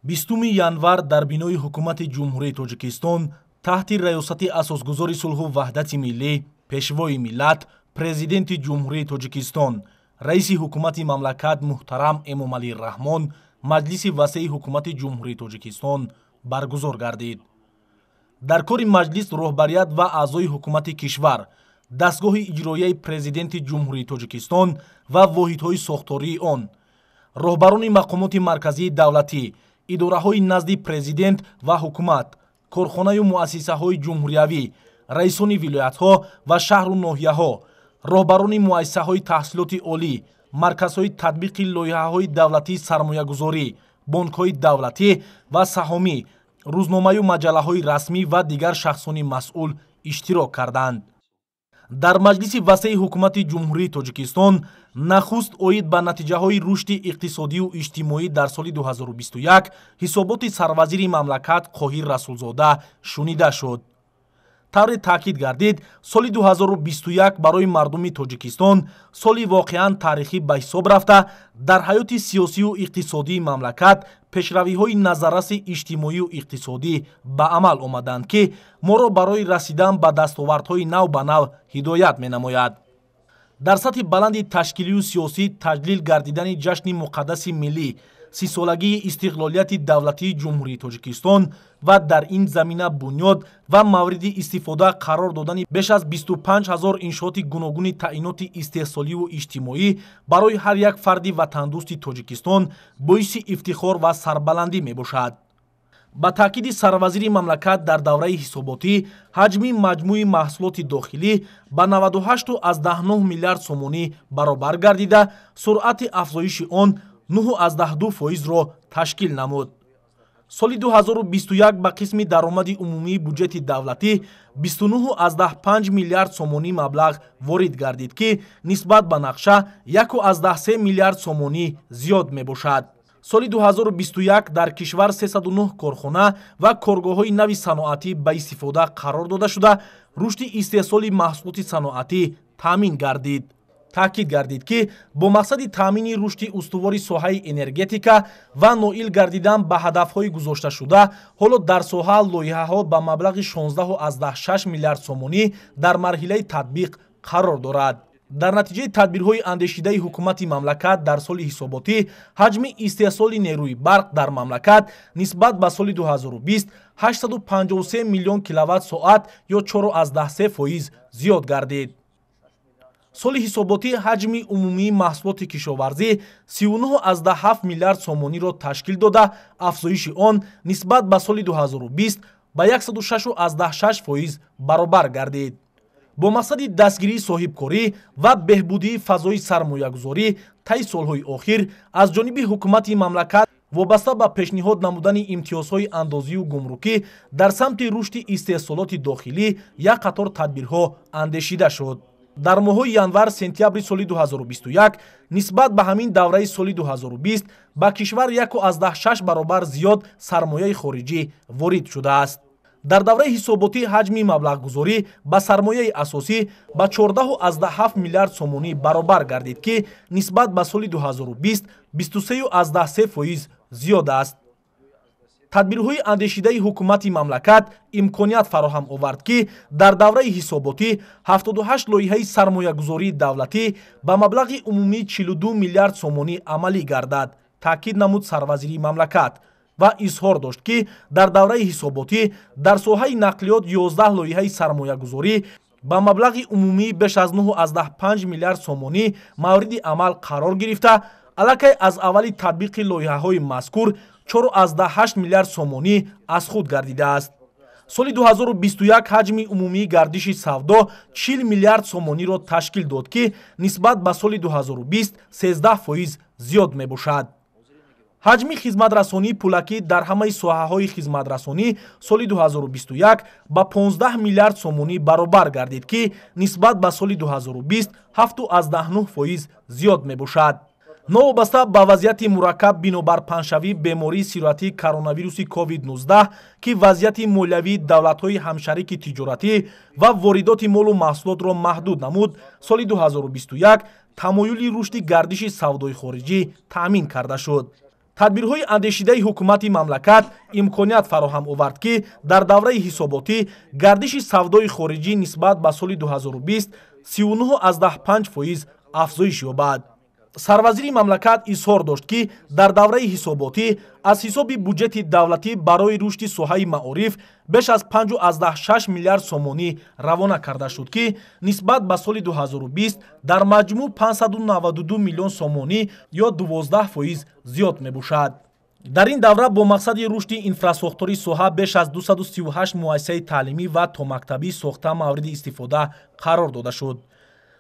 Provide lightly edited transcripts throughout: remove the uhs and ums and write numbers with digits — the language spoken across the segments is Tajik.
20 январ дар бинои ҳукумати Ҷумҳурии Тоҷикистон таҳти раёсати асосгузори сулҳу ваҳдати миллӣ, пешвои миллат, президенти Ҷумҳурии Тоҷикистон, раиси ҳукумати мамлакат муҳтарам Эмомалӣ Раҳмон маҷлиси васеи ҳукумати Ҷумҳурии Тоҷикистон баргузор гардид. Дар кори маҷлис роҳбарият ва аъзои ҳукумати кишвар, дастгоҳи иҷроияи президенти Ҷумҳурии Тоҷикистон ва воҳидҳои сохтории он, роҳбарони мақомоти марказии давлатӣ, идораҳои назди президент ва ҳукумат, корхонаю муассисаҳои ҷумҳуриявӣ, раисони вилоятҳо ва шаҳру ноҳияҳо, роҳбарони муассисаҳои таҳсилоти олӣ, марказҳои татбиқи лоиҳаҳои давлатии сармоягузорӣ, бонкҳои давлатӣ ва саҳомӣ, рӯзномаю маҷаллаҳои расмӣ ва дигар шахсони масъул иштирок карданд. Дар маҷлиси васеи ҳукумати Ҷумҳурии Тоҷикистон нахуст оид ба натиҷаҳои рушди иқтисодию иҷтимоӣ дар соли 2021 ҳисоботи сарвазири мамлакат Қоҳир Расулзода шунида шуд. Тавре таъкид гардид, соли 2021 барои мардуми Тоҷикистон соли воқеан таърихӣ ба ҳисоб рафта, дар ҳаёти сиёсию иқтисодии мамлакат пешравиҳои назарраси иҷтимоию иқтисодӣ ба амал омаданд, ки моро барои расидан ба дастовардҳои нав ба нав ҳидоят менамояд. Дар сатҳи баланди ташкилию сиёсӣ таҷлил гардидани ҷашни муқаддаси миллӣ, сисолагии истиқлолияти давлатии Ҷумҳурии Тоҷикистон ва дар ин замина бунёд ва мавриди истифода қарор додани беш аз 25 ҳазор иншооти гуногуни таъиноти истеҳсоливу иҷтимоӣ барои ҳар як фарди ватандӯсти Тоҷикистон боиси ифтихор ва сарбаландӣ мебошад. Ба таъкиди сарвазири мамлакат дар давраи ҳисоботӣ ҳаҷми маҷмӯи маҳсулоти дохилӣ ба 98,9 миллиард сомонӣ баробар гардида, суръати афзоиши он 9,2 фоизро ташкил намуд. Соли 2021 ба қисми даромади умумии буҷети давлатӣ 29,5 миллиард сомонӣ маблағ ворид гардид, ки нисбат ба нақша 1,3 миллиард сомонӣ зиёд мебошад. Соли 2021 дар кишвар 309 корхона ва коргоҳҳои нави саноатӣ ба истифода қарор дода шуда, рушди истеҳсоли маҳсулоти саноатӣ таъмин гардид. Таъкид гардид, ки бо мақсади таъмини рушди устувори соҳаи энергетика ва ноил гардидан ба ҳадафҳои гузошташуда, ҳоло дар соҳа лоиҳаҳо ба маблағи 16,6 миллиард сомонӣ дар марҳилаи татбиқ қарор дорад. Дар натиҷаи тадбирҳои андешидаи ҳукумати мамлакат дар соли ҳисоботӣ ҳаҷми истеҳсоли нерӯи барқ дар мамлакат нисбат ба соли 2020 853 миллион киловатт-соат ё 4,3 фоиз зиёд гардид. Соли ҳисоботӣ ҳаҷми умумии маҳсулоти кишоварзӣ 39,7 миллиард сомониро ташкил дода, афзоиши он нисбат ба соли 2020 ба 106,6 фоиз баробар гардид. Бо мақсади дастгирии соҳибкорӣ ва беҳбудии фазои сармоягузорӣ таи солҳои охир аз ҷониби ҳукумати мамлакат вобаста ба пешниҳод намудани имтиёзҳои андозию гумрукӣ дар самти рушди истеҳсолоти дохилӣ як қатор тадбирҳо андешида шуд. Дар моҳҳои январ-сентябри соли 2021 нисбат ба ҳамин давраи соли 2020 ба кишвар 1,6 баробар зиёд сармояи хориҷӣ ворид шудааст. Дар давраи ҳисоботӣ ҳаҷми маблағгузорӣ ба сармояи асосӣ ба 14,7 миллиард сомонӣ баробар гардид, ки нисбат ба соли 2020 23,3 фоиз зиёд аст. Тадбирҳои андешидаи ҳукумати мамлакат имконият фароҳам овард, ки дар давраи ҳисоботӣ 78 лоиҳаи сармоягузории давлатӣ ба маблағи умумии 42 миллиард сомонӣ амалӣ гардад, таъкид намуд сарвазири мамлакат ва изҳор дошт, ки дар давраи ҳисоботӣ дар соҳаи нақлиёт 11 лоиҳаи сармоягузорӣ ба маблағи умумии беш аз 9,5 миллиард сомонӣ мавриди амал қарор гирифта, аллакай аз аввали татбиқи лоиҳаҳои мазкур 4,8 миллиард сомонӣ аз худ гардидааст. Соли 2021 ҳаҷми умумии гардиши савдо 40 миллиард сомониро ташкил дод, ки нисбат ба соли 2020 13 фоиз зиёд мебошад. Ҳаҷми хизматрасонии пулакӣ дар ҳамаи соҳаҳои хизматрасонӣ соли 2021 ба 15 миллиард сомонӣ баробар гардид, ки нисбат ба соли 2020 7,9 фоиз зиёд мебошад. Новобаста ба вазъияти мураккаб бинобар паҳншавии бемории сироятии коронавируси COVID-19, ки вазъияти молиявии давлатҳои ҳамшарики тиҷоратӣ ва воридоти молу маҳсулотро маҳдуд намуд, соли 2021 тамоюли рушди гардиши савдои хориҷӣ таъмин карда шуд. Тадбирҳои андешидаи ҳукумати мамлакат имконият фароҳам овард, ки дар давраи ҳисоботӣ гардиши савдои хориҷӣ нисбат ба соли 2020 39,5% афзоиш ёбад. Сарвазири мамлакат изҳор дошт, ки дар давраи ҳисоботӣ аз ҳисоби буҷети давлатӣ барои рушди соҳаи маориф беш аз 5,6 миллиард сомонӣ равона карда шуд, ки нисбат ба соли 2020 дар маҷмӯъ 592 миллион сомонӣ ё 12% зиёд мебошад. Дар ин давра бо мақсади рушди инфрасохтори соҳа беш аз 238 муассисаи таълимӣ ва томактабӣ сохта мавриди истифода қарор дода шуд.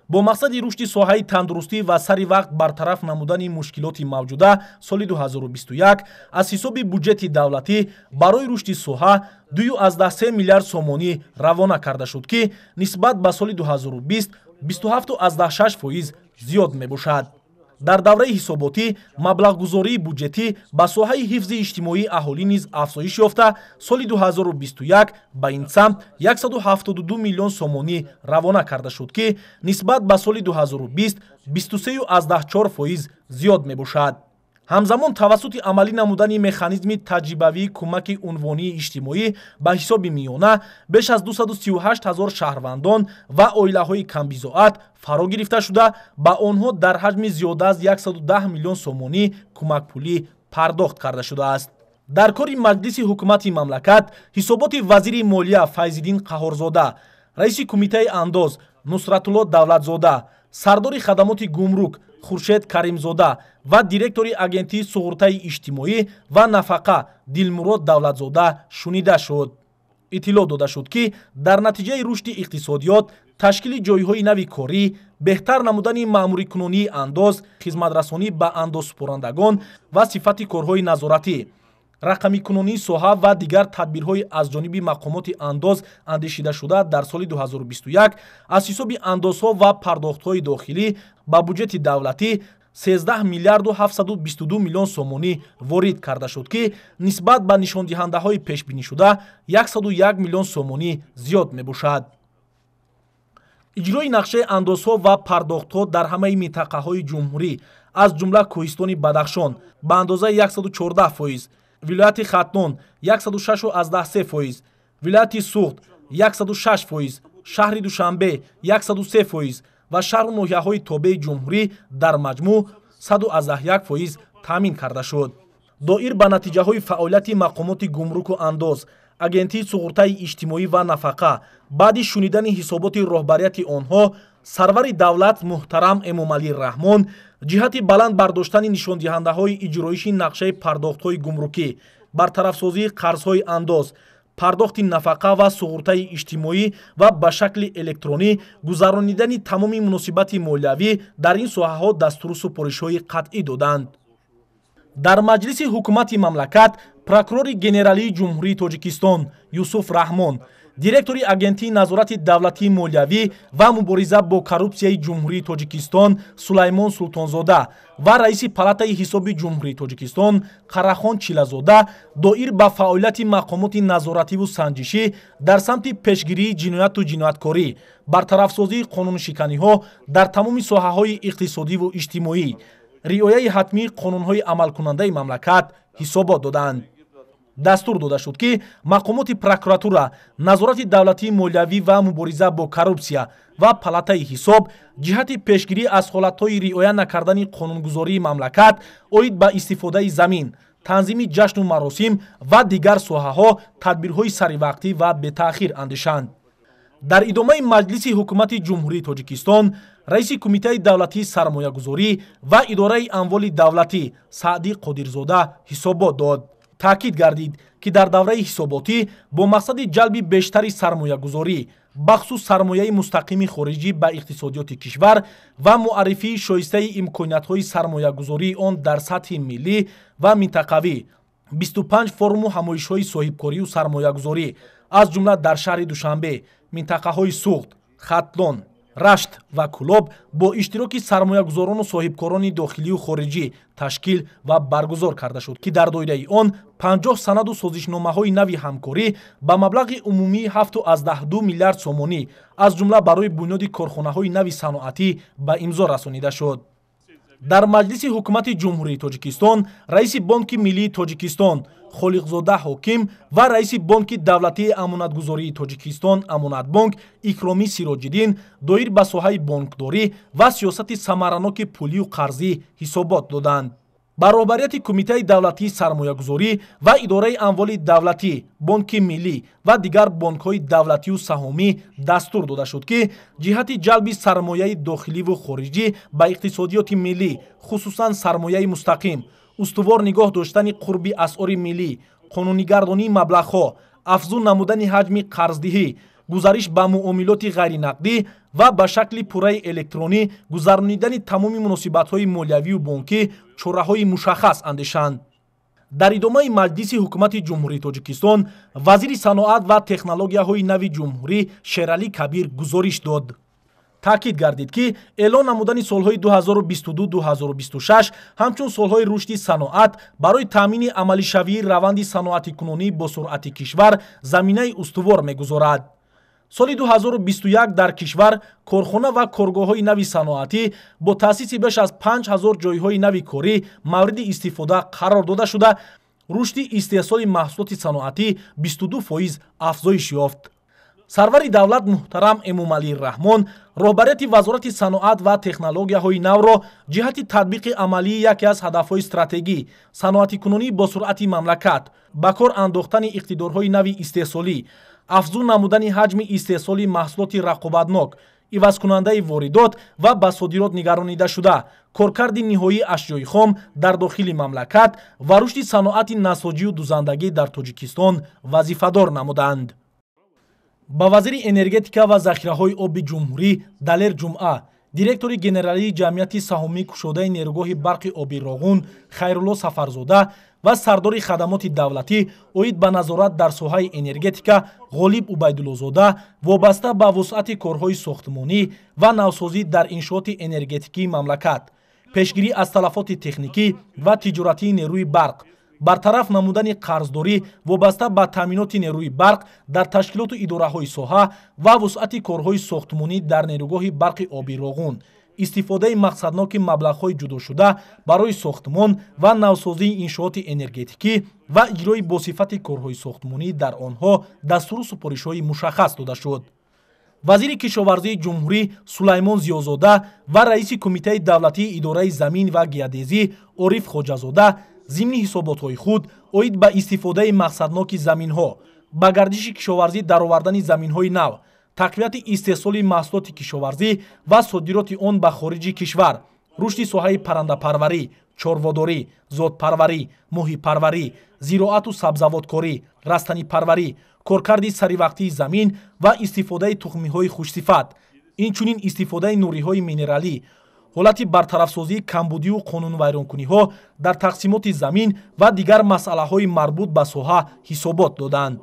Бо мақсади рушди соҳаи тандурустӣ ва сари вақт бартараф намудани мушкилоти мавҷуда соли 2021 аз ҳисоби буҷети давлатӣ барои рушди соҳа 2,3 миллиард сомонӣ равона карда шуд, ки нисбат ба соли 2020 27,6% зиёд мебошад. Дар давраи ҳисоботӣ маблағгузории буҷетӣ ба соҳаи ҳифзи иҷтимоии аҳолӣ низ афзоиш ёфта, соли 2021 ба ин самт 172 миллион сомонӣ равона карда шуд, ки нисбат ба соли 2020 23,4% зиёд мебошад. Ҳамзамон тавассути амалӣ намудани механизми таҷрибавии кӯмаки унвонии иҷтимоӣ ба ҳисоби миёна беш аз 238 ҳазор шаҳрвандон ва оилаҳои камбизоат фаро гирифта шуда, ба онҳо дар ҳаҷми зиёда аз 110 миллион сомонӣ кӯмакпулӣ пардохт карда шудааст. Дар кори маҷлиси ҳукумати мамлакат ҳисоботи вазири молия Файзиддин Қаҳорзода, раиси кумитаи андоз Нусратулло Давлатзода, сардори хадамоти гумрук Хуршед Каримзода ва директори агентии суғуртаи иҷтимоӣ ва нафақа Дилмурод Давлатзода шунида шуд. Иттилоъ дода шуд, ки дар натиҷаи рушди иқтисодиёт, ташкили ҷойҳои нави корӣ, беҳтар намудани маъмурикунонии андоз, хизматрасонӣ ба андозсупорандагон ва сифати корҳои назоратӣ, рақамикунонии соҳа ва дигар тадбирҳои аз ҷониби мақомоти андоз андешидашуда дар соли 2021 аз ҳисоби андозҳо ва пардохтҳои дохилӣ ба буҷети давлатӣ 13 миллиарду 722 миллион сомонӣ ворид карда шуд, ки нисбат ба нишондиҳандаҳои пешбинишуда 101 миллион сомонӣ зиёд мебошад. Иҷрои нақшаи андозҳо ва пардохтҳо дар ҳамаи минтақаҳои ҷумҳурӣ, аз ҷумла кӯҳистони Бадахшон ба андозаи 114%, вилояти Хатлон 106,3%, вилояти Суғд 106%, шаҳри Душанбе 103% ва шаҳру ноҳияҳои тобеи ҷумҳурӣ дар маҷмӯъ 101% таъмин карда шуд. Доир ба натиҷаҳои фаъолияти мақомоти гумруку андоз, агентии суғуртаи иҷтимоӣ ва нафақа баъди шунидани ҳисоботи роҳбарияти онҳо сарвари давлат муҳтарам Эмомалӣ Раҳмон ҷиҳати баланд бардоштани нишондиҳандаҳои иҷроиши нақшаи пардохтҳои гумрукӣ, бартарафсозии қарзҳои андоз, пардохти нафақа ва суғуртаи иҷтимоӣ ва ба шакли электронӣ гузаронидани тамоми муносибати молиявӣ дар ин соҳаҳо дастуру супоришҳои қатъӣ доданд. Дар маҷлиси ҳукумати мамлакат прокурори генералии Ҷумҳурии Тоҷикистон Юсуф Раҳмон, директори агентии назорати давлатии молиявӣ ва мубориза бо коррупсияи Ҷумҳурии Тоҷикистон Сулаймон Султонзода ва раиси палатаи ҳисоби Ҷумҳурии Тоҷикистон Қарахон Чилазода доир ба фаъолияти мақомоти назоративу санҷишӣ дар самти пешгирии ҷинояту ҷинояткорӣ, бартарафсозии қонуншиканиҳо дар тамоми соҳаҳои иқтисодиву иҷтимоӣ, риояи ҳатмии қонунҳои амалкунандаи мамлакат ҳисобот доданд. Дастур дода шуд, ки мақомоти прокуратура, назорати давлатии молиявӣ ва мубориза бо коррупсия ва палатаи ҳисоб ҷиҳати пешгирӣ аз ҳолатҳои риоя накардани қонунгузории мамлакат оид ба истифодаи замин, танзими ҷашну маросим ва дигар соҳаҳо тадбирҳои саривақтӣ ва бетаъхир андешанд. Дар идомаи маҷлиси ҳукумати Ҷумҳурии Тоҷикистон раиси кумитаи давлатии сармоягузорӣ ва идораи амволи давлатӣ Саъдӣ Қодирзода ҳисобот дод. Таъкид гардид, ки дар давраи ҳисоботӣ бо мақсади ҷалби бештари сармоягузорӣ, бахусус сармояи мустақими хориҷӣ ба иқтисодиёти кишвар ва муаррифии шоистаи имкониятҳои сармоягузории он дар сатҳи миллӣ ва минтақавӣ, 25 форуму ҳамоишҳои соҳибкорию сармоягузорӣ, аз ҷумла дар шаҳри Душанбе, минтақаҳои Суғд, Хатлон, Рашт ва Кӯлоб бо иштироки сармоягузорону соҳибкорони дохилию хориҷӣ ташкил ва баргузор карда шуд, ки дар доираи он 50 санаду созишномаҳои нави ҳамкорӣ ба маблағи умумии 7,2 миллиард сомонӣ, аз ҷумла барои бунёди корхонаҳои нави саноатӣ ба имзо расонида шуд. Дар Маҷлиси Ҳукумати Ҷумҳурии Тоҷикистон раиси Бонки Миллии Тоҷикистон Холиқзода Ҳоким ва раиси Бонки Давлатии Амонатгузории Тоҷикистон Амонатбонк Икромӣ Сироҷиддин доир ба соҳаи бонкдорӣ ва сиёсати самараноки пулию қарзӣ ҳисобот доданд. Ба роҳбарияти Кумитаи давлатии сармоягузорӣ ва идораи амволи давлатӣ, Бонки Миллӣ ва дигар бонкҳои давлатию саҳомӣ дастур дода шуд, ки ҷиҳати ҷалби сармояи дохиливу хориҷӣ ба иқтисодиёти миллӣ, хусусан сармояи мустақим, устувор нигоҳ доштани қурби асъори миллӣ, қонунигардонии маблағҳо, афзун намудани ҳаҷми қарздиҳӣ, гузариш ба муомилоти ғайринақдӣ ва ба шакли пурраи электронӣ гузаронидани тамоми муносибатҳои молиявию бонкӣ чораҳои мушаххас андешанд. Дар идомаи Маҷлиси Ҳукумати Ҷумҳурии Тоҷикистон вазири саноат ва технологияҳои нави ҷумҳурӣ Шералӣ Кабир гузориш дод. Таъкид гардид, ки эълон намудани солҳои 2022-2026 ҳамчун солҳои рушди саноат барои таъмини амалишавии раванди саноатикунонӣ бо суръати кишвар заминаи устувор мегузорад. Соли 2021 дар кишвар корхона ва коргоҳҳои нави саноатӣ бо таъсиси беш аз 5000 ҷойҳои нави корӣ мавриди истифода қарор дода шуда, рушди истеҳсоли маҳсулоти саноатӣ 22% афзоиш ёфт. Сарвари давлат муҳтарам Эмомалӣ Раҳмон роҳбарияти Вазорати саноат ва технологияҳои навро ҷиҳати татбиқи амалии яке аз ҳадафҳои стратегӣ, саноатикунонии босуръати мамлакат, ба кор андохтани иқтидорҳои нави истеҳсолӣ, афзун намудани ҳаҷми истеҳсоли маҳсулоти рақобатнок, ивазкунандаи воридот ва ба содирот нигаронидашуда, коркарди ниҳоии ашёи хом дар дохили мамлакат ва рушди саноати насоҷию дузандагӣ дар Тоҷикистон вазифадор намуданд. Ба вазири энергетика ва захираҳои оби ҷумҳурӣ Далер Ҷумъа, директори генералии ҷамъияти саҳомии кушодаи нерӯгоҳи барқи оби Роғун Хайрулло Сафарзода ва сардори хадамоти давлатӣ оид ба назорат дар соҳаи энергетика Ғолиб Убайдуллозода вобаста ба вусъати корҳои сохтмонӣ ва навсозӣ дар иншооти энергетикии мамлакат, пешгирӣ аз талафоти техникӣ ва тиҷоратии нерӯи барқ, бартараф намудани қарздорӣ вобаста ба таъминоти нерӯи барқ дар ташкилоту идораҳои соҳа ва вусъати корҳои сохтмонӣ дар нерӯгоҳи барқи оби Роғун, истифодаи мақсадноки маблағҳои ҷудошуда барои сохтмон ва навсозии иншооти энергетикӣ ва иҷрои босифати корҳои сохтмонӣ дар онҳо дастуру супоришҳои мушаххас дода шуд. Вазири кишоварзии ҷумҳурӣ Сулаймон Зиёзода ва раиси Кумитаи давлатии идораи замин ва геодезӣ Ориф Хоҷазода зимни ҳисоботҳои худ оид ба истифодаи мақсадноки заминҳо, ба гардиши кишоварзӣ даровардани заминҳои нав, тақвияти истеҳсоли маҳсулоти кишоварзӣ ва содироти он ба хориҷи кишвар, рушди соҳаи паррандапарварӣ, чорводорӣ, зодпарварӣ, моҳипарварӣ, зироату сабзавоткорӣ, растанипарварӣ, коркарди саривақтии замин ва истифодаи тухмиҳои хушсифат, инчунин истифодаи нуриҳои минералӣ, ҳолати бартарафсозии камбудию қонунвайронкуниҳо дар тақсимоти замин ва дигар масъалаҳои марбут ба соҳа ҳисобот доданд.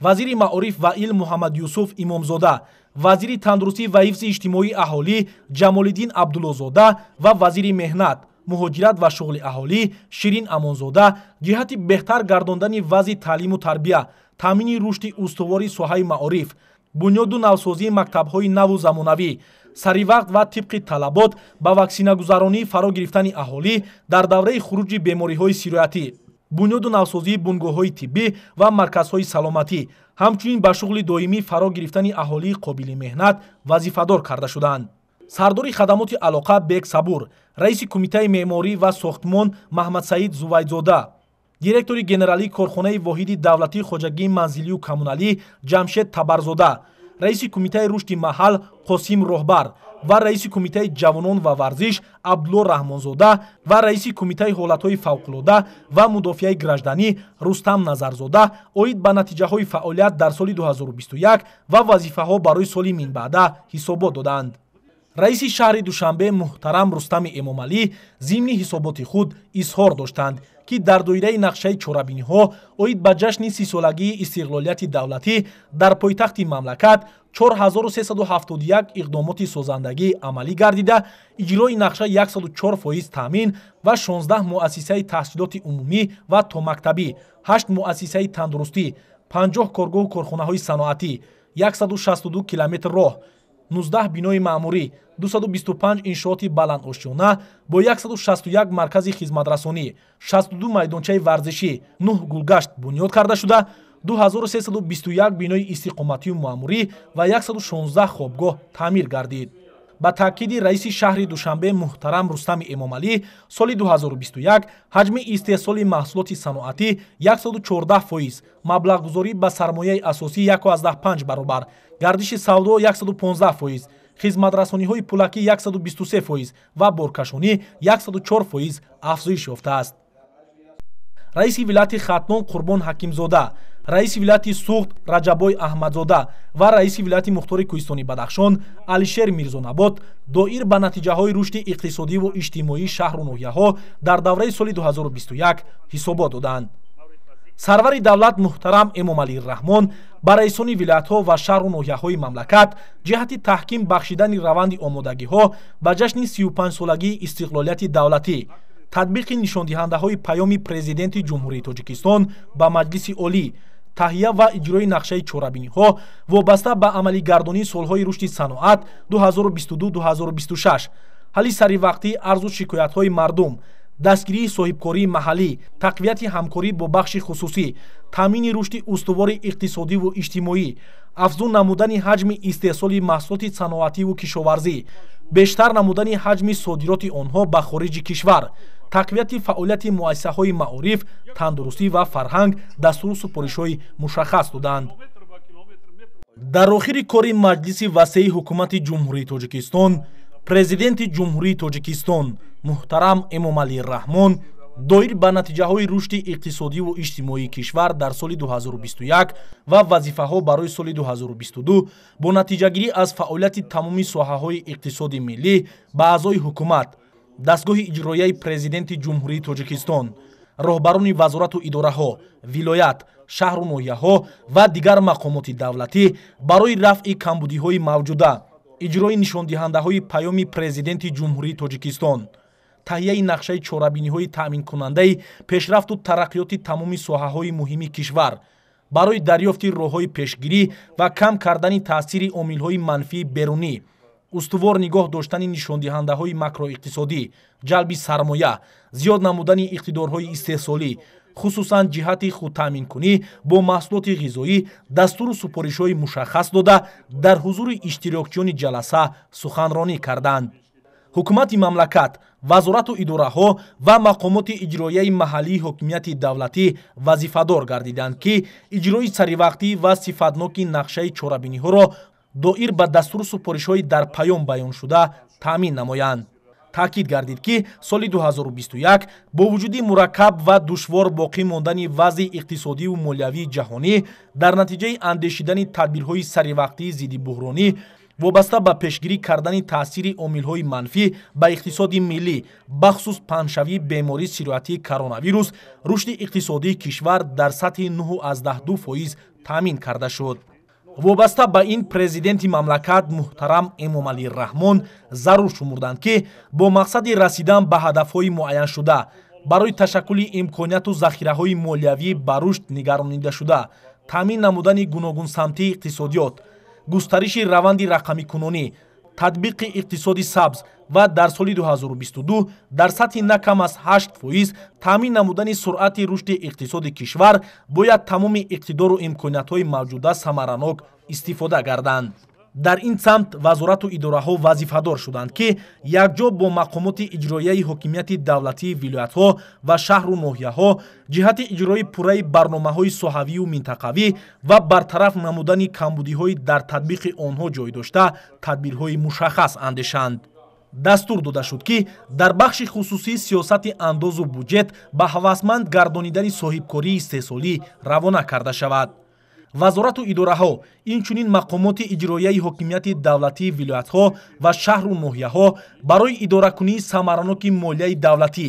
Вазири маориф ва илм Муҳаммадюсуф Имомзода, вазири тандурустӣ ва ҳифзи иҷтимоии аҳолӣ Ҷамолиддин Абдуллозода ва вазири меҳнат, муҳоҷират ва шуғли аҳолӣ Ширин Амонзода ҷиҳати беҳтар гардондани вазъи таълиму тарбия, таъмини рушди устувори соҳаи маориф, бунёду навсозии мактабҳои наву замонавӣ, саривақт ва тибқи талабот ба ваксинагузаронӣ фаро гирифтани аҳолӣ дар давраи хуруҷи бемориҳои сироятӣ, бунёду навсозии бунгоҳҳои тиббӣ ва марказҳои саломатӣ, ҳамчунин ба шуғли доимӣ фаро гирифтани аҳолии қобили меҳнат вазифадор карда шуданд. Сардори хадамоти алоқа Бек Сабур, раиси Кумитаи меъморӣ ва сохтмон Маҳмадсаид Зувайдзода, директори генералии корхонаи воҳиди давлатии хоҷагии манзилию коммуналӣ Ҷамшед Табарзода, раиси Кумитаи рушди маҳал Қосим Роҳбар ва раиси Кумитаи ҷавонон ва варзиш Абдулло Раҳмонзода ва раиси Кумитаи ҳолатҳои фавқулода ва мудофиаи гражданӣ Рустам Назарзода оид ба натиҷаҳои фаъолият дар соли 2021 ва вазифаҳо барои соли минбаъда ҳисобот доданд. Раиси шаҳри Душанбе муҳтарам Рустами Эмомалӣ зимни ҳисоботи худ изҳор доштанд, ки дар доираи нақшаи чорабиниҳо оид ба ҷашни 30-солагии истиқлолияти давлатӣ дар пойтахти мамлакат 4371 иқдомоти созандагӣ амалӣ гардида, иҷрои нақша 104% таъмин ва 16 муассисаи таҳсилоти умумӣ ва томактабӣ, 8 муассисаи тандурустӣ, 50 коргоҳу корхонаҳои саноатӣ, 162 километр роҳ, 19 бинои маъмурӣ, 225 иншооти баландошёна бо 161 маркази хизматрасонӣ, 62 майдончаи варзишӣ, 9 гулгашт бунёд карда шуда, 2321 бинои истиқоматию маъмурӣ ва 116 хобгоҳ таъмир гардид. Ба таъкиди раиси шаҳри Душанбе муҳтарам Рустами Эмомалӣ, соли 2021 ҳаҷми истеҳсоли маҳсулоти саноатӣ 114%, маблағгузорӣ ба сармояи асосӣ 1,5 баробар, гардиши савдо 115%, хизматрасониҳои пулакӣ 123% ва боркашонӣ 104% афзоиш ёфтааст. Раиси вилояти Хатлон Қурбон Ҳакимзода, раиси вилояти Суғд Раҷаббой Аҳмадзода ва раиси вилояти мухтори кӯҳистони Бадахшон Алишер Мирзонабот доир ба натиҷаҳои рушди иқтисодиву иҷтимоии шаҳру ноҳияҳо дар давраи соли 2021 ҳисобот доданд. Сарвари давлат муҳтарам Эмомалӣ Раҳмон ба раисони вилоятҳо ва шаҳру ноҳияҳои мамлакат ҷиҳати таҳким бахшидани раванди омодагиҳо ба ҷашни 35-солагии истиқлолияти давлатӣ, татбиқи нишондиҳандаҳои паёми Президенти Ҷумҳурии Тоҷикистон ба Маҷлиси Олӣ, таҳия ва иҷрои нақшаи чорабиниҳо вобаста ба амалигардонии солҳои рушди саноат 2022-2026, ҳалли саривақтии арзу шикоятҳои мардум, дастгирии соҳибкории маҳаллӣ, тақвияти ҳамкорӣ бо бахши хусусӣ, таъмини рушди устувори иқтисодиву иҷтимоӣ, афзун намудани ҳаҷми истеҳсоли маҳсулоти саноативу кишоварзӣ, бештар намудани ҳаҷми содироти онҳо ба хориҷи кишвар, тақвияти фаъолияти муассисаҳои маориф, тандурустӣ ва фарҳанг дастуру супоришҳои мушаххас доданд. Дар охири кори Маҷлиси васеи Ҳукумати Ҷумҳурии Тоҷикистон Президенти Ҷумҳурии Тоҷикистон муҳтарам Эмомалӣ Раҳмон доир ба натиҷаҳои рушди иқтисодиву иҷтимоии кишвар дар соли 2021 ва вазифаҳо барои соли 2022 бо натиҷагирӣ аз фаъолияти тамоми соҳаҳои иқтисоди миллӣ ба аъзои ҳукумат, дастгоҳи иҷроияи Президенти Ҷумҳурии Тоҷикистон, роҳбарони вазорату идораҳо, вилоят, шаҳру ноҳияҳо ва дигар мақомоти давлатӣ барои рафъи камбудиҳои мавҷуда, иҷрои нишондиҳандаҳои паёми Президенти Ҷумҳурии Тоҷикистон, таҳияи нақшаи чорабиниҳои таъминкунандаи пешрафту тараққиёти тамоми соҳаҳои муҳими кишвар, барои дарёфти роҳҳои пешгирӣ ва кам кардани таъсири омилҳои манфии берунӣ, устувор нигоҳ доштани нишондиҳандаҳои макроиқтисодӣ, ҷалби сармоя, зиёд намудани иқтидорҳои истеҳсолӣ, хусусан ҷиҳати худтаъминкунӣ бо маҳсулоти ғизоӣ дастуру супоришҳои мушаххас дода, дар ҳузури иштирокчиёни ҷаласа суханронӣ карданд. Ҳукумати мамлакат, вазорату идораҳо ва мақомоти иҷроияи маҳаллии ҳокимияти давлатӣ вазифадор гардиданд, ки иҷрои саривақтӣ ва сифатноки нақшаи чорабиниҳоро доир ба дастуру супоришҳои дар паём баёншуда таъмин намоянд. Таъкид гардид, ки соли 2021 бо вуҷуди мураккаб ва душвор боқӣ мондани вазъи иқтисодиву молиявии ҷаҳонӣ дар натиҷаи андешидани тадбирҳои саривақтии зиддибуҳронӣ вобаста ба пешгирӣ кардани таъсири омилҳои манфӣ ба иқтисоди миллӣ, бахусус паҳншавии бемории сироятии коронавирус, рушди иқтисодии кишвар дар сатҳи 9,2% таъмин карда шуд. Вобаста ба ин Президенти мамлакат муҳтарам Эмомалӣ Раҳмон зарур шумурданд, ки бо мақсади расидан ба ҳадафҳои муайяншуда барои ташаккули имконияту захираҳои молиявӣ ба рушд нигаронидашуда, таъмин намудани гуногунсамтии иқтисодиёт, густариши раванди рақамикунонӣ, татбиқи иқтисоди сабз ва дар соли 2022 дар сатҳи на кам аз 8% таъмин намудани суръати рушди иқтисоди кишвар бояд тамоми иқтидору имкониятҳои мавҷуда самаранок истифода гарданд. Дар ин самт вазорату идораҳо вазифадор шуданд, ки якҷо бо мақомоти иҷроияи ҳокимияти давлатии вилоятҳо ва шаҳру ноҳияҳо ҷиҳати иҷрои пурраи барномаҳои соҳавию минтақавӣ ва бартараф намудани камбудиҳои дар татбиқи онҳо ҷой дошта тадбирҳои мушаххас андешанд. Дастур дода шуд, ки дар бахши хусусии сиёсати андозу буҷет ба ҳавасманд гардонидани соҳибкории истеҳсолӣ равона карда шавад. Вазорату идораҳо, инчунин мақомоти иҷроияи ҳокимияти давлатии вилоятҳо ва шаҳру ноҳияҳо барои идоракунии самараноки молияи давлатӣ,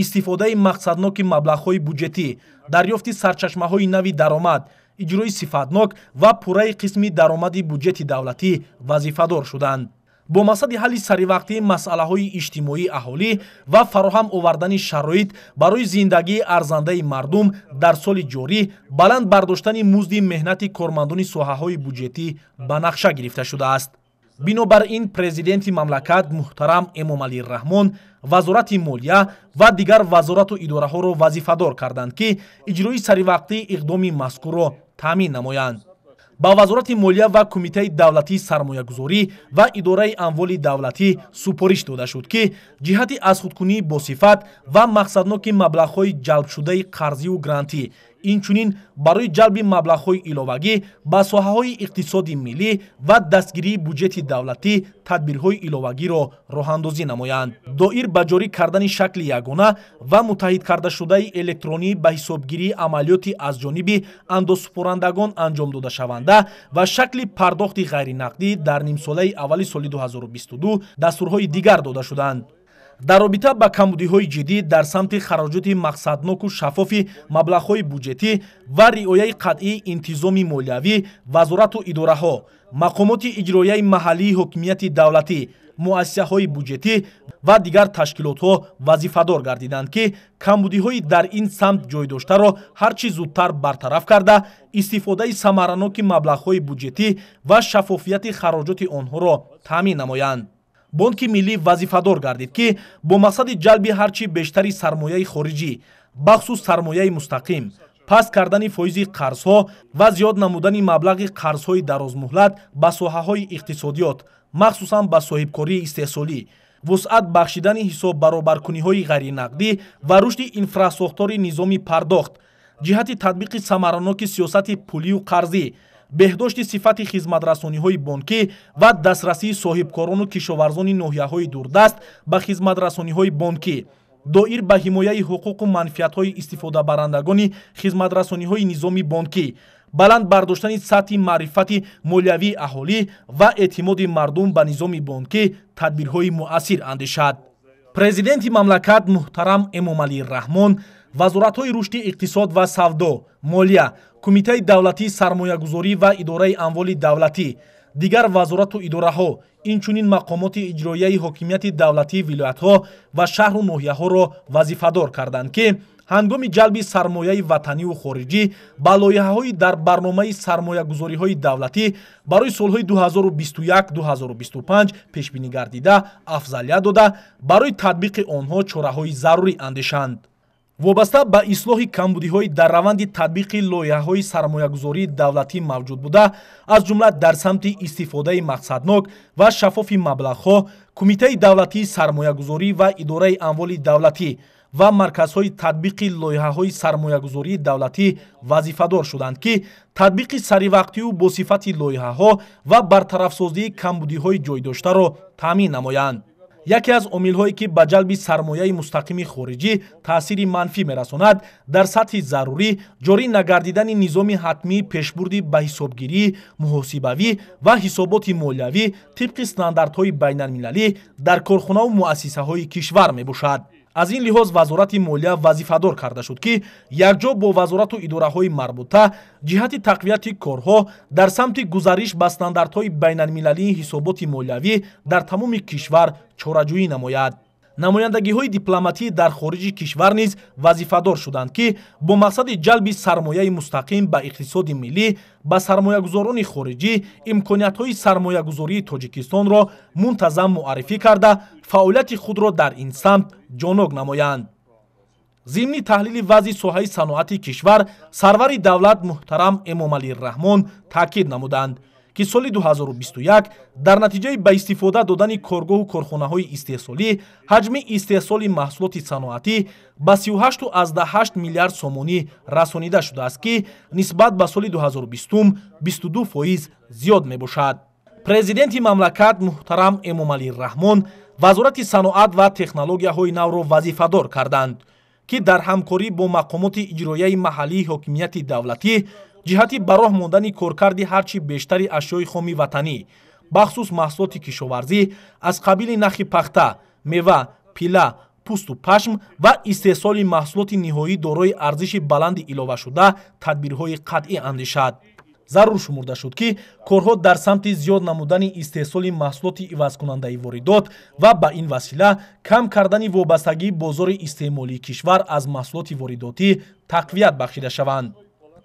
истифодаи мақсадноки маблағҳои буҷетӣ, дарёфти сарчашмаҳои нави даромад, иҷрои сифатнок ва пурраи қисми даромади буҷети давлатӣ вазифадор шуданд. Бо мақсади ҳалли саривақтии масъалаҳои иҷтимоии аҳолӣ ва фароҳам овардани шароит барои зиндагии арзандаи мардум дар соли ҷорӣ баланд бардоштани музди меҳнати кормандони соҳаҳои буҷетӣ ба нақша гирифта шудааст. Бинобар ин президенти мамлакат муҳтарам Эмомалӣ Раҳмон вазорати молия ва дигар вазорату идораҳоро вазифадор карданд, ки иҷрои саривақтии иқдоми мазкурро таъмин намоянд. Ба вазорати молия ва кумитаи давлатии сармоягузорӣ ва идораи амволи давлатӣ супориш дода шуд, ки ҷиҳати азхудкунии босифат ва мақсадноки маблағҳои ҷалбшудаи қарзиву грантӣ, инчунин барои ҷалби маблағҳои иловагӣ ба соҳаҳои иқтисоди миллӣ ва дастгирии буҷети давлатӣ тадбирҳои иловагиро роҳандозӣ намоянд. Доир ба ҷорӣ кардани шакли ягона ва муттаҳид кардашудаи электронӣ ба ҳисобгирии амалиёти аз ҷониби андозсупорандагон анҷом додашаванда ва шакли пардохти ғайринақдӣ дар нимсолаи аввали соли 2022 дастурҳои дигар дода шуданд. Дар робита ба камбудиҳои ҷиддӣ дар самти хароҷоти мақсадноку шаффофи маблағҳои буҷетӣ ва риояи қатъии интизоми молиявӣ, вазорату идораҳо, мақомоти иҷроияи маҳаллии ҳокимияти давлатӣ, муассисаҳои буҷетӣ ва дигар ташкилотҳо вазифадор гардиданд, ки камбудиҳои дар ин самт ҷой доштаро ҳар чӣ зудтар бартараф карда, истифодаи самараноки маблағҳои буҷетӣ ва шаффофияти хароҷоти онҳоро таъмин намоянд. Бонки миллӣ вазифадор гардид, ки бо мақсади ҷалби ҳарчи бештари сармояи хориҷӣ, бахусус сармояи мустақим, паст кардани фоизи қарзҳо ва зиёд намудани маблағи қарзҳои дарозмуҳлат ба соҳаҳои иқтисодиёт, махсусан ба соҳибкории истеҳсолӣ, вусъат бахшидани ҳисоббаробаркуниҳои ғайринақдӣ ва рушди инфрасохтори низоми пардохт, ҷиҳати татбиқи самараноки сиёсати пулию қарзӣ, беҳдошти сифати хизматрасониҳои бонкӣ ва дастрасии соҳибкорону кишоварзони ноҳияҳои дурдаст ба хизматрасониҳои бонкӣ, доир ба ҳимояи ҳуқуқу манфиатҳои истифодабарандагони хизматрасониҳои низоми бонкӣ, баланд бардоштани сатҳи маърифати молиявии аҳолӣ ва эътимоди мардум ба низоми бонкӣ тадбирҳои муассир андешад. Президенти мамлакат муҳтарам Эмомалӣ Раҳмон вазоратҳои рушди иқтисод ва савдо, молия, кумитаи давлатии сармоягузорӣ ва идораи амволи давлатӣ, дигар вазорату идораҳо, инчунин мақомоти иҷроияи ҳокимияти давлатии вилоятҳо ва шаҳру ноҳияҳоро вазифадор карданд, ки ҳангоми ҷалби сармояи ватаниву хориҷӣ ба лоиҳаҳои дар барномаи сармоягузориҳои давлатӣ барои солҳои 2021-2025 пешбинӣ гардида афзалият дода, барои татбиқи онҳо чораҳои зарурӣ андешанд. Вобаста ба ислоҳи камбудиҳои дар раванди татбиқи лоиҳаҳои сармоягузории давлатӣ мавҷуд буда, аз ҷумла дар самти истифодаи мақсаднок ва шаффофи маблағҳо, кумитаи давлатии сармоягузорӣ ва идораи амволи давлатӣ ва марказҳои татбиқи лоиҳаҳои сармоягузории давлатӣ вазифадор шуданд, ки татбиқи саривақтию босифати лоиҳаҳо ва бартарафсозии камбудиҳои ҷойдоштаро таъмин намоянд. Яке аз омилҳое, ки ба ҷалби сармояи мустақими хориҷӣ таъсири манфӣ мерасонад, дар сатҳи зарурӣ ҷорӣ нагардидани низоми ҳатмии пешбурди ба ҳисобгирӣ, муҳосибавӣ ва ҳисоботи молиявӣ тибқи стандартҳои байналмилалӣ дар корхонаву муассисаҳои кишвар мебошад. Аз ин лиҳоз вазорати молия вазифадор карда шуд, ки якҷо бо вазорату идораҳои марбута ҷиҳати тақвияти корҳо дар самти гузариш ба стандартҳои байналмилалии ҳисоботи молиявӣ дар тамоми кишвар чораҷӯӣ намояд. Намояндагиҳои дипломатӣ дар хориҷи кишвар низ вазифадор шуданд, ки бо мақсади ҷалби сармояи мустақим ба иқтисоди миллӣ ба сармоягузорони хориҷӣ имкониятҳои сармоягузории Тоҷикистонро мунтазам муаррифӣ карда, фаъолияти худро дар ин самт ҷонок намоянд. Зимни таҳлили вазъи соҳаи саноати кишвар сарвари давлат муҳтарам Эмомалӣ Раҳмон таъкид намуданд, ки соли 2021 дар натиҷаи ба истифода додани коргоҳу корхонаҳои истеҳсолӣ ҳаҷми истеҳсоли маҳсулоти саноатӣ ба 38,8 миллиард сомонӣ расонида шудааст, ки нисбат ба соли 2020 22% зиёд мебошад. Президенти мамлакат муҳтарам Эмомалӣ Раҳмон вазорати саноат ва технологияҳои навро вазифадор карданд, ки дар ҳамкорӣ бо мақомоти иҷроияи маҳаллии ҳокимияти давлатӣ ҷиҳати ба роҳ мондани коркарди ҳарчи бештари ашёи хоми ватанӣ, бахусус маҳсулоти кишоварзӣ аз қабили нахи пахта, мева, пила, пӯсту пашм ва истеҳсоли маҳсулоти ниҳоӣ дорои арзиши баланди иловашуда тадбирҳои қатъӣ андешад. Зарур шумурда шуд, ки корҳо дар самти зиёд намудани истеҳсоли маҳсулоти ивазкунандаи воридот ва ба ин васила кам кардани вобастагии бозори истеъмолии кишвар аз маҳсулоти воридотӣ тақвият бахшида шаванд.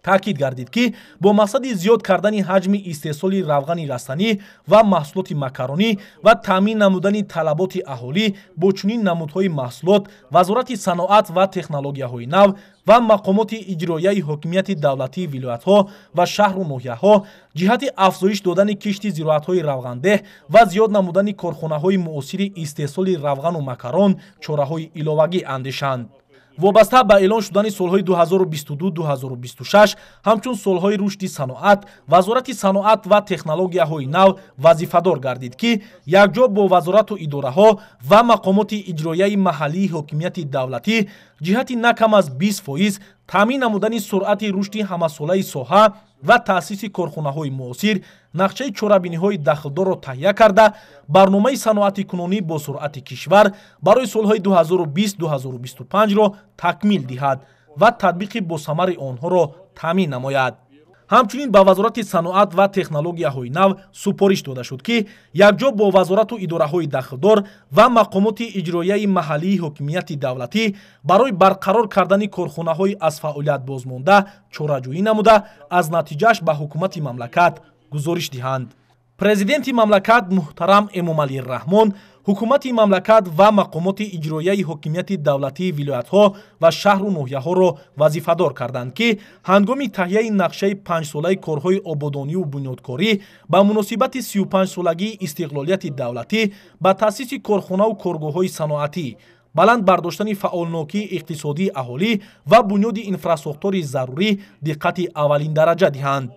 Таъкид гардид, ки бо мақсади зиёд кардани ҳаҷми истеҳсоли равғани растанӣ ва маҳсулоти макаронӣ ва таъмин намудани талаботи аҳолӣ бо чунин намудҳои маҳсулот, Вазорати саноат ва технологияҳои нав ва мақомоти иҷроияи ҳокимияти давлатии вилоятҳо ва шаҳру ноҳияҳо ҷиҳати афзоиш додани кишти зироатҳои равғандеҳ ва зиёд намудани корхонаҳои муосири истеҳсоли равғану макарон чораҳои иловагӣ андешанд. Вобаста ба эълон шудани солҳои 2022-2026 ҳамчун солҳои рушди саноат, Вазорати саноат ва технологияҳои нав вазифадор гардид, ки якҷо бо вазорату идораҳо ва мақомоти иҷроияи маҳаллии ҳокимияти давлатӣ ҷиҳати на кам аз 20% таъмин намудани суръати рушди ҳамасолаи соҳа ва таъсиси корхонаҳои муосир нақшаи чорабиниҳои дахлдорро таҳия карда, барномаи саноатикунонӣ бо суръати кишвар барои солҳои 2020-2025-ро такмил диҳад ва татбиқи босамари онҳоро таъмин намояд. Ҳамчунин ба Вазорати саноат ва технологияҳои нав супориш дода шуд, ки якҷо бо вазорату идораҳои дахлдор ва мақомоти иҷроияи маҳаллии ҳокимияти давлатӣ барои барқарор кардани корхонаҳои аз фаъолият бозмонда чораҷӯӣ намуда, аз натиҷааш ба ҳукумати мамлакат гузориш диҳанд. Президенти мамлакат муҳтарам Эмомалӣ Раҳмон ҳукумати мамлакат ва мақомоти иҷроияи ҳокимияти давлатии вилоятҳо ва шаҳру ноҳияҳоро вазифадор карданд, ки ҳангоми таҳияи нақшаи панҷсолаи корҳои ободониву бунёдкорӣ ба муносибати 35-солагии истиқлолияти давлатӣ ба таъсиси корхонаву коргоҳҳои саноатӣ, баланд бардоштани фаъолнокии иқтисодии аҳолӣ ва бунёди инфрасохтори зарурӣ диққати аввалиндараҷа диҳанд.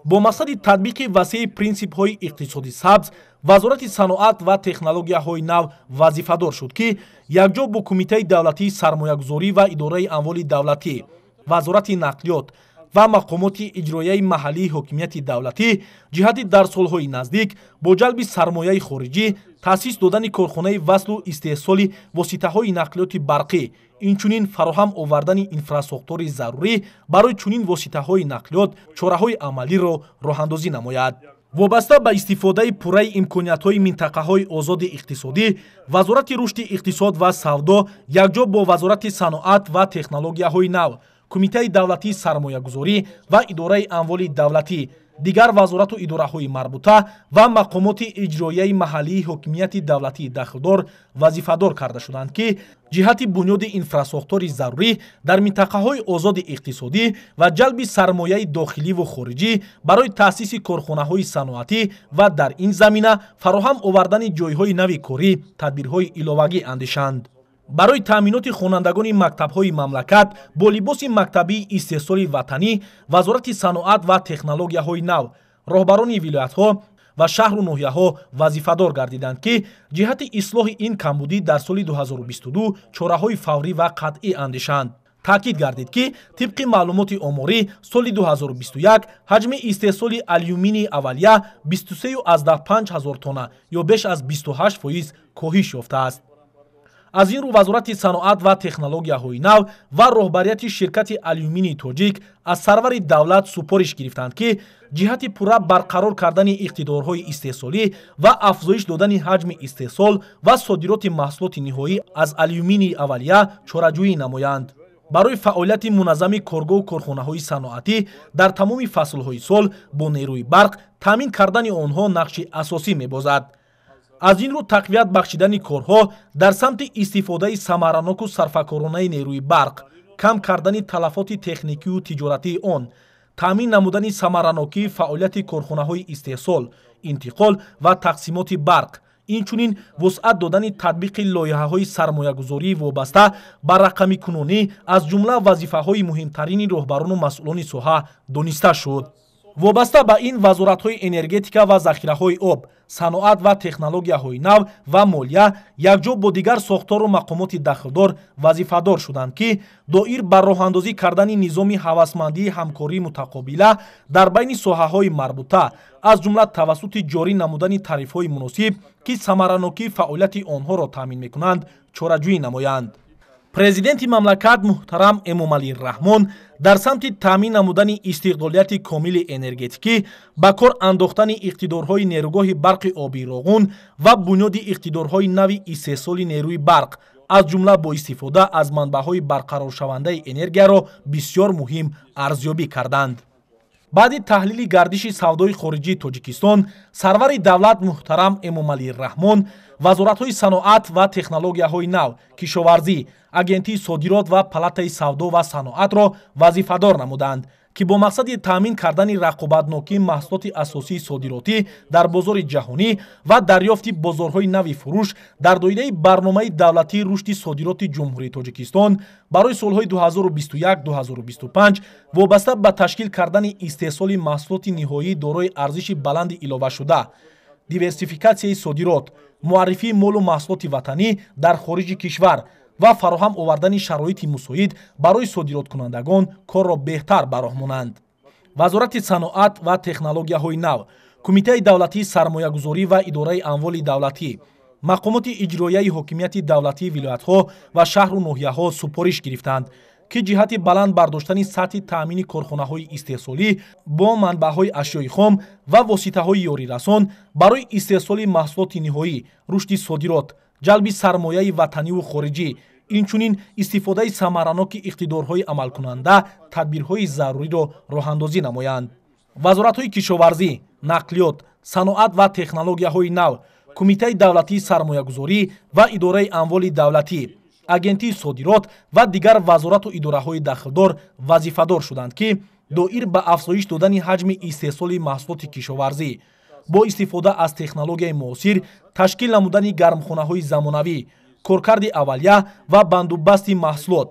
Бо мақсади татбиқи васеи принсипҳои иқтисоди сабз, Вазорати саноат ва технологияҳои нав вазифадор шуд, ки якҷо бо Кумитаи давлатии сармоягузорӣ ва идораи амволи давлатӣ, Вазорати нақлиёт ва мақомоти иҷроияи маҳаллии ҳокимияти давлатӣ ҷиҳати дар солҳои наздик бо ҷалби сармояи хориҷӣ таъсис додани корхонаи васлу истеҳсоли воситаҳои нақлиёти барқӣ, инчунин фароҳам овардани инфрасохтори зарурӣ барои чунин воситаҳои нақлиёт чораҳои амалиро роҳандозӣ намояд. Вобаста ба истифодаи пурраи имкониятҳои минтақаҳои озоди иқтисодӣ, Вазорати рушди иқтисод ва савдо якҷо бо Вазорати саноат ва технологияҳои нав, Кумитаи давлатии сармоягузорӣ ва идораи амволи давлатӣ, дигар вазорату идораҳои марбута ва мақомоти иҷроияи маҳаллии ҳокимияти давлатии дахлдор вазифадор карда шуданд, ки ҷиҳати бунёди инфрасохтори зарурӣ дар минтақаҳои озоди иқтисодӣ ва ҷалби сармояи дохиливу хориҷӣ барои таъсиси корхонаҳои саноатӣ ва дар ин замина фароҳам овардани ҷойҳои нави корӣ тадбирҳои иловагӣ андешанд. Барои таъминоти хонандагони мактабҳои мамлакат бо либоси мактабии истеҳсоли ватанӣ, Вазорати саноат ва технологияҳои нав, роҳбарони вилоятҳо ва шаҳру ноҳияҳо вазифадор гардиданд, ки ҷиҳати ислоҳи ин камбудӣ дар соли 2022 чораҳои фаврӣ ва қатъӣ андешанд. Таъкид гардид, ки тибқи маълумоти оморӣ соли 2021 ҳаҷми истеҳсоли алюминии аввалия 23,5 ҳазор тонна ё беш аз 28% коҳиш ёфтааст. Аз ин рӯ Вазорати саноат ва технологияҳои нав ва роҳбарияти ширкати алюминии тоҷик аз сарвари давлат супориш гирифтанд, ки ҷиҳати пурра барқарор кардани иқтидорҳои истеҳсолӣ ва афзоиш додани ҳаҷми истеҳсол ва содироти маҳсулоти ниҳоӣ аз алюминии аввалия чораҷӯӣ намоянд. Барои фаъолияти муназзами коргоҳу корхонаҳои саноатӣ дар тамоми фаслҳои сол бо нерӯи барқ таъмин кардани онҳо нақши асосӣ мебозад. Аз ин рӯ тақвият бахшидани корҳо дар самти истифодаи самараноку сарфакоронаи нерӯи барқ, кам кардани талафоти техникию тиҷоратии он, таъмин намудани самаранокии фаъолияти корхонаҳои истеҳсол, интиқол ва тақсимоти барқ, инчунин вусъат додани татбиқи лоиҳаҳои сармоягузории вобаста ба рақамикунонӣ аз ҷумла вазифаҳои муҳимтарини роҳбарону масъулони соҳа дониста шуд. Вобаста ба ин вазоратҳои энергетика ва захираҳои об, саноат ва технологияҳои нав ва молия якҷо бо дигар сохтору мақомоти дахлдор вазифадор шуданд, ки доир ба роҳандозӣ кардани низоми ҳавасмандии ҳамкории мутақобила дар байни соҳаҳои марбута, аз ҷумла тавассути ҷорӣ намудани тарифҳои муносиб, ки самаранокии фаъолияти онҳоро таъмин мекунанд, чораҷӯӣ намоянд. Президенти мамлакат муҳтарам Эмомалӣ Раҳмон дар самти таъмин намудани истиқлолияти комили энергетикӣ, ба кор андохтани иқтидорҳои нерӯгоҳи барқи обии Роғун ва бунёди иқтидорҳои нави истеҳсоли нерӯи барқ аз ҷумла бо истифода аз манбаъҳои барқароршавандаи энергияро бисёр муҳим арзёбӣ карданд. Баъди таҳлили гардиши савдои хориҷии Тоҷикистон, сарвари давлат муҳтарам Эмомалӣ Раҳмон вазоратҳои саноат ва технологияҳои нав, кишоварзӣ, агентии содирот ва палатаи савдо ва саноатро вазифадор намуданд, ки бо мақсади таъмин кардани рақобатнокии маҳсулоти асосии содиротӣ дар бозори ҷаҳонӣ ва дарёфти бозорҳои нави фурӯш дар доираи барномаи давлатии рушди содироти Ҷумҳурии Тоҷикистон барои солҳои 2021-2025 вобаста ба ташкил кардани истеҳсоли маҳсулоти ниҳоӣ дорои арзиши баланди иловашуда, диверсификатсияи содирот, муаррифии молу маҳсулоти ватанӣ дар хориҷи кишвар ва фароҳам овардани шароити мусоид барои содироткунандагон корро беҳтар ба роҳ монанд. Вазорати саноат ва технологияҳои нав, Кумитаи давлатии сармоягузорӣ ва идораи амволи давлатӣ, мақомоти иҷроияи ҳокимияти давлатии вилоятҳо ва шаҳру ноҳияҳо супориш гирифтанд, ки ҷиҳати баланд бардоштани сатҳи таъмини корхонаҳои истеҳсолӣ бо манбаъҳои ашёи хом ва воситаҳои ёрирасон барои истеҳсоли маҳсулоти ниҳоӣ, рушди содирот, ҷалби сармояи ватаниву хориҷӣ, инчунин истифодаи самараноки иқтидорҳои амалкунанда тадбирҳои заруриро роҳандозӣ намоянд. Вазоратҳои кишоварзӣ, нақлиёт, саноат ва технологияҳои нав, Кумитаи давлатии сармоягузорӣ ва идораи амволи давлатӣ, агентии содирот ва дигар вазорату идораҳои дахлдор вазифадор шуданд, ки доир ба афзоиш додани ҳаҷми истеҳсоли маҳсулоти кишоварзӣ бо истифода аз технологияи муосир, ташкил намудани гармхонаҳои замонавӣ, коркарди аввалия ва бандубасти маҳсулот,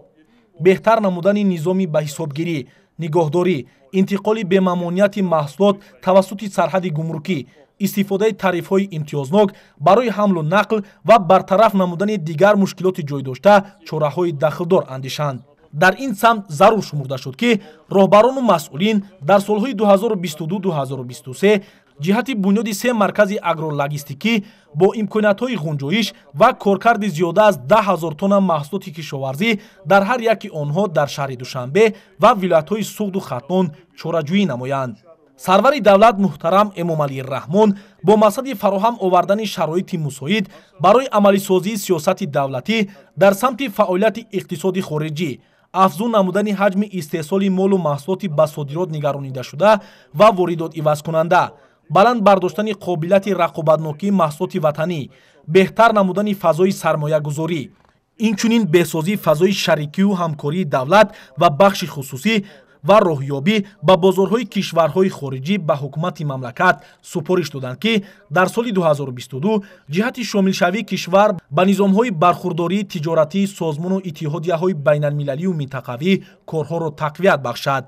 беҳтар намудани низоми ба ҳисобгирӣ, нигоҳдорӣ, интиқоли бемамонияти маҳсулот тавассути сарҳади гумрукӣ, истифодаи тарифҳои имтиёзнок барои ҳамлу нақл ва бартараф намудани дигар мушкилоти ҷойдошта чораҳои дахлдор андешанд. Дар ин самт зарур шумурда шуд, ки роҳбарону масъулин дар солҳои 2022-2023 ҷиҳати бунёди се маркази агрологистикӣ бо имкониятҳои ғунҷоиш ва коркарди зиёда аз 10 000 тонна маҳсулоти кишоварзӣ дар ҳар яки онҳо дар шаҳри Душанбе ва вилоятҳои Суғду Хатлон чораҷӯӣ намоянд. Сарвари давлат муҳтарам Эмомалӣ Раҳмон бо мақсади фароҳам овардани шароити мусоид барои амалисозии сиёсати давлатӣ дар самти фаъолияти иқтисоди хориҷӣ, афзун намудани ҳаҷми истеҳсоли молу маҳсулоти ба содирот нигаронидашуда ва воридот ивазкунанда, баланд бардоштани қобилияти рақобатнокии маҳсулоти ватанӣ, беҳтар намудани фазои сармоягузорӣ, инчунин беҳсозии фазои шарикию ҳамкории давлат ва бахши хусусӣ ва роҳёбӣ ба бозорҳои кишварҳои хориҷӣ ба ҳукумати мамлакат супориш доданд, ки дар соли 2022 ҷиҳати шомилшавии кишвар ба низомҳои бархурдории тиҷоратии созмону иттиҳодияҳои байналмилалию минтақавӣ корҳоро тақвият бахшад.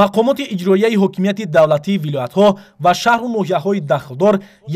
Мақомоти иҷроияи ҳокимияти давлатии вилоятҳо ва шаҳру ноҳияҳои дахлдор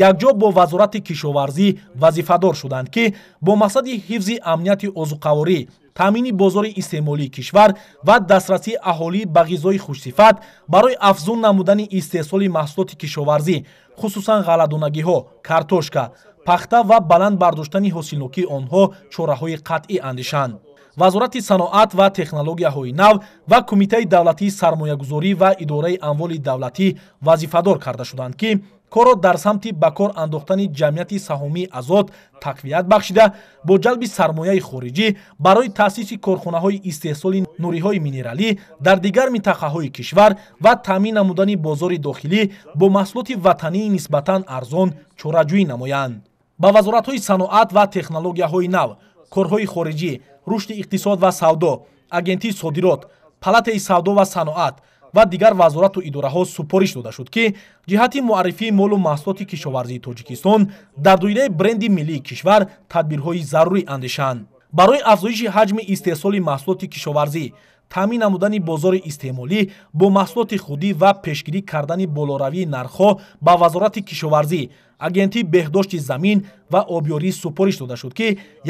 якҷо бо вазорати кишоварзӣ вазифадор шуданд, ки бо мақсади ҳифзи амнияти озуқаворӣ, таъмини бозори истеъмолии кишвар ва дастрасии аҳолӣ ба ғизои хушсифат барои афзун намудани истеҳсоли маҳсулоти кишоварзӣ, хусусан ғалладонагиҳо, картошка, пахта ва баланд бардоштани ҳосилнокии онҳо чораҳои қатъӣ андешанд. Вазорати саноат ва технологияҳои нав ва Кумитаи давлатии сармоягузорӣ ва идораи амволи давлатӣ вазифадор карда шуданд, ки корро дар самти ба кор андохтани ҷамъияти саҳомии Азот тақвият бахшида, бо ҷалби сармояи хориҷӣ барои таъсиси корхонаҳои истеҳсоли нуриҳои минералӣ дар дигар минтақаҳои кишвар ва таъмин намудани бозори дохилӣ бо маҳсулоти ватании нисбатан арзон чораҷӯӣ намоянд. Ба вазоратҳои саноат ва технологияҳои нав, корҳои хориҷӣ, рушди иқтисод ва савдо, агентии содирот, палатаи савдо ва саноат ва дигар вазорату идораҳо супориш дода шуд, ки ҷиҳати муаррифии молу маҳсулоти кишоварзии Тоҷикистон дар доираи бренди миллии кишвар тадбирҳои зарурӣ андешанд. Барои афзоиши ҳаҷми истеҳсоли маҳсулоти кишоварзӣ, таъмин намудани бозори истеъмолӣ бо маҳсулоти худӣ ва пешгирӣ кардани болоравии нархҳо ба вазорати кишоварзӣ, агентии беҳдошти замин ва обёрӣ супориш дода шуд, ки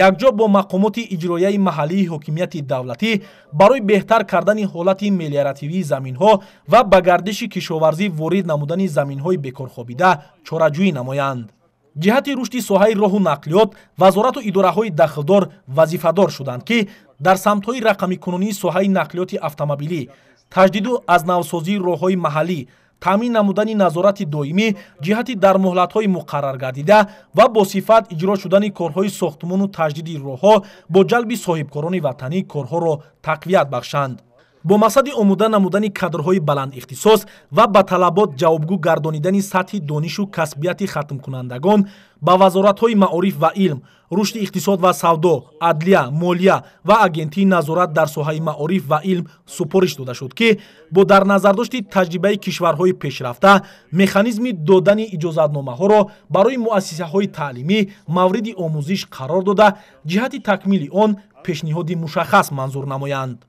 якҷо бо мақомоти иҷроияи маҳаллии ҳокимияти давлатӣ барои беҳтар кардани ҳолати мелиоративии заминҳо ва ба гардиши кишоварзӣ ворид намудани заминҳои бекорхобида чораҷӯӣ намоянд. Ҷиҳати рушди соҳаи роҳу нақлиёт вазорату идораҳои дахлдор вазифадор шуданд, ки дар самтҳои рақамикунонии соҳаи нақлиёти автомобилӣ, таҷдиду аз навсозии роҳҳои маҳаллӣ, Таъмин намудани назорати доимӣ ҷиҳати дар муҳлатҳои муқаррар гардида ва бо сифат иҷро шудани корҳои сохтмону таҷдиди роҳҳо бо ҷалби соҳибкорони ватанӣ корҳоро тақвият бахшанд. Бо мақсади омода намудани кадрҳои баландихтисос ва ба талабот ҷавобгӯ гардонидани сатҳи донишу касбияти хатмкунандагон ба вазоратҳои маориф ва илм, рушди иқтисод ва савдо, адлия, молия ва агентии назорат дар соҳаи маориф ва илм супориш дода шуд, ки бо дар назардошти таҷрибаи кишварҳои пешрафта механизми додани иҷозатномаҳоро барои муассисаҳои таълимӣ мавриди омӯзиш қарор дода, ҷиҳати такмили он пешниҳоди мушаххас манзур намоянд.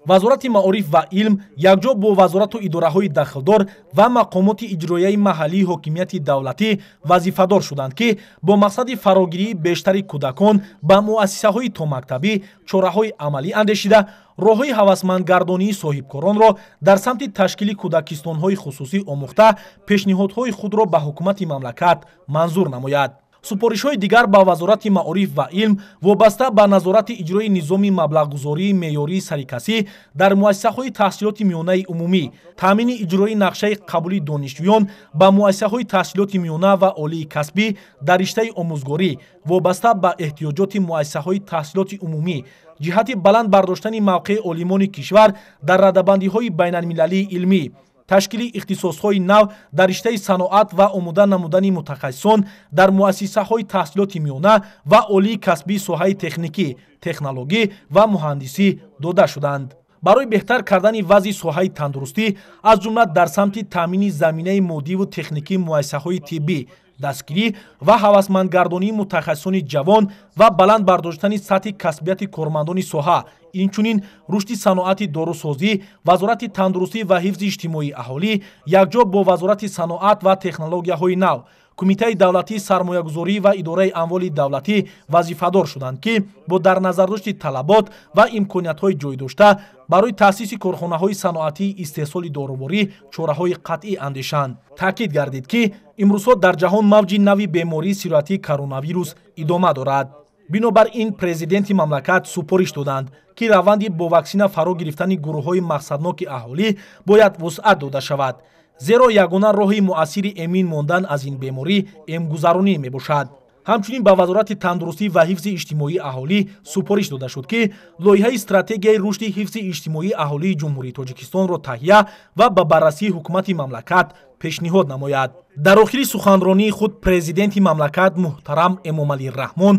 Вазорати маориф ва илм якҷо бо вазорату идораҳои дахлдор ва мақомоти иҷроияи маҳаллии ҳокимияти давлатӣ вазифадор шуданд, ки бо мақсади фарогирии бештари кӯдакон ба муассисаҳои томактабӣ чораҳои амалӣ андешида, роҳҳои ҳавасмандгардонии соҳибкоронро дар самти ташкили кӯдакистонҳои хусусӣ омӯхта, пешниҳодҳои худро ба ҳукумати мамлакат манзур намояд. Супоришҳои дигар ба Вазорати маориф ва илм вобаста ба назорати иҷрои низоми маблағгузории меъёрии сарикасӣ дар муассисаҳои таҳсилоти миёнаи умумӣ, таъмини иҷрои нақшаи қабули донишҷӯён ба муассисаҳои таҳсилоти миёна ва олии касбӣ дар риштаи омӯзгорӣ вобаста ба эҳтиёҷоти муассисаҳои таҳсилоти умумӣ ҷиҳати баланд бардоштани мавқеи олимони кишвар дар радабандиҳои байналмилалии илмӣ, ташкили ихтисосҳои нав дар риштаи саноат ва омода намудани мутахассисон дар муассисаҳои таҳсилоти миёна ва олии касбии соҳаи техникӣ, технологӣ ва муҳандисӣ дода шуданд. Барои беҳтар кардани вазъи соҳаи тандурустӣ, аз ҷумла дар самти таъмини заминаи моддиву техникии муассисаҳои тиббӣ, дастгирӣ ва ҳавасмандгардонии мутахассисони ҷавон ва баланд бардоштани сатҳи касбияти кормандони соҳа, инчунин рушди саноати дорусозӣ, Вазорати тандурустӣ ва ҳифзи иҷтимоии аҳолӣ якҷо бо Вазорати саноат ва технологияҳои нав, Кумитаи давлатии сармоягузорӣ ва идораи амволи давлатӣ вазифадор шуданд, ки бо дар назардошти талабот ва имкониятҳои ҷойдошта барои таъсиси корхонаҳои саноатии истеҳсоли доруворӣ чораҳои қатъӣ андешанд. Таъкид гардид, ки имрӯзҳо дар ҷаҳон мавҷи нави бемории сироятии коронавирус идома дорад. Бинобар ин президенти мамлакат супориш доданд, ки раванди бо ваксина фаро гирифтани гурӯҳҳои мақсадноки аҳолӣ бояд вусъат дода шавад, зеро ягона роҳи муассири эмин мондан аз ин беморӣ эмгузаронӣ мебошад. Ҳамчунин ба Вазорати тандурустӣ ва ҳифзи иҷтимоии аҳолӣ супориш дода шуд, ки лоиҳаи стратегияи рушди ҳифзи иҷтимоии аҳолии Ҷумҳурии Тоҷикистонро таҳия ва ба баррасии ҳукумати мамлакат пешниҳод намояд. Дар охири суханронии худ президенти мамлакат муҳтарам Эмомалӣ Раҳмон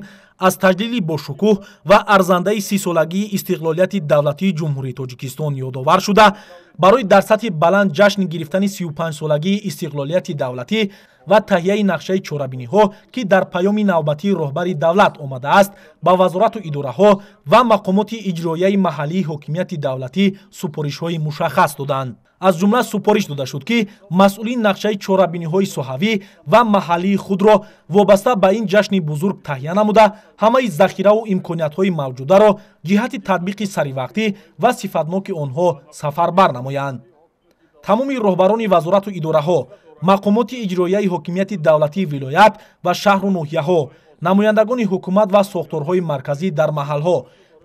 аз таҷлили бошукӯҳ ва арзандаи 30-солагии истиқлолияти давлатии Ҷумҳурии Тоҷикистон ёдовар шуда, барои дар сатҳи баланд ҷашн гирифтани 35-солагии истиқлолияти давлатӣ ва таҳияи нақшаи чорабиниҳо, ки дар паёми навбатии роҳбари давлат омадааст, ба вазорату идораҳо ва мақомоти иҷроияи маҳаллии ҳокимияти давлатӣ супоришҳои мушаххас доданд. Аз ҷумла супориш дода шуд, ки масъулин нақшаи чорабиниҳои соҳавӣ ва маҳаллии худро вобаста ба ин ҷашни бузург таҳия намуда, ҳамаи захираву имкониятҳои мавҷударо ҷиҳати татбиқи саривақтӣ ва сифатноки онҳо сафарбар намоянд. Тамоми роҳбарони вазорату идораҳо, мақомоти иҷроияи ҳокимияти давлатии вилоят ва шаҳру ноҳияҳо, намояндагони ҳукумат ва сохторҳои марказӣ дар маҳалҳо,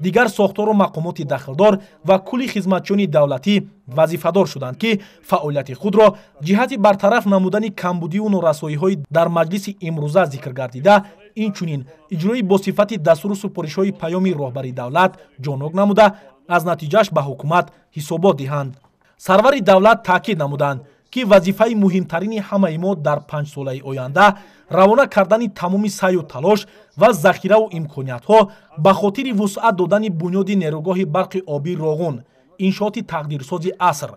дигар сохтору мақомоти дахлдор ва кулли хизматчиёни давлатӣ вазифадор шуданд, ки фаъолияти худро ҷиҳати бартараф намудани камбудиву норасоиҳои дар маҷлиси имрӯза зикр гардида, инчунин иҷрои бо сифати дастуру супоришҳои паёми роҳбари давлат ҷонок намуда, аз натиҷааш ба ҳукумат ҳисобот диҳанд. Сарвари давлат таъкид намуданд, ки вазифаи муҳимтарини ҳамаи мо дар 5 солаи оянда равона кардани тамоми саъю талош ва захираву имкониятҳо ба хотири вусъат додани бунёди нерӯгоҳи барқи обии Роғун, иншооти тақдирсози аср,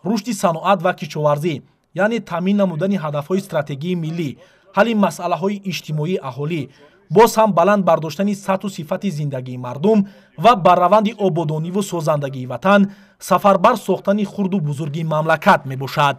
рушди саноат ва кишоварзӣ, яъне таъмин намудани ҳадафҳои стратегии миллӣ, ҳалли масъалаҳои иҷтимоии аҳолӣ, боз ҳам баланд бардоштани сатҳу сифати зиндагии мардум ва ба раванди ободониву созандагии ватан сафарбар сохтани хурду бузурги мамлакат мебошад.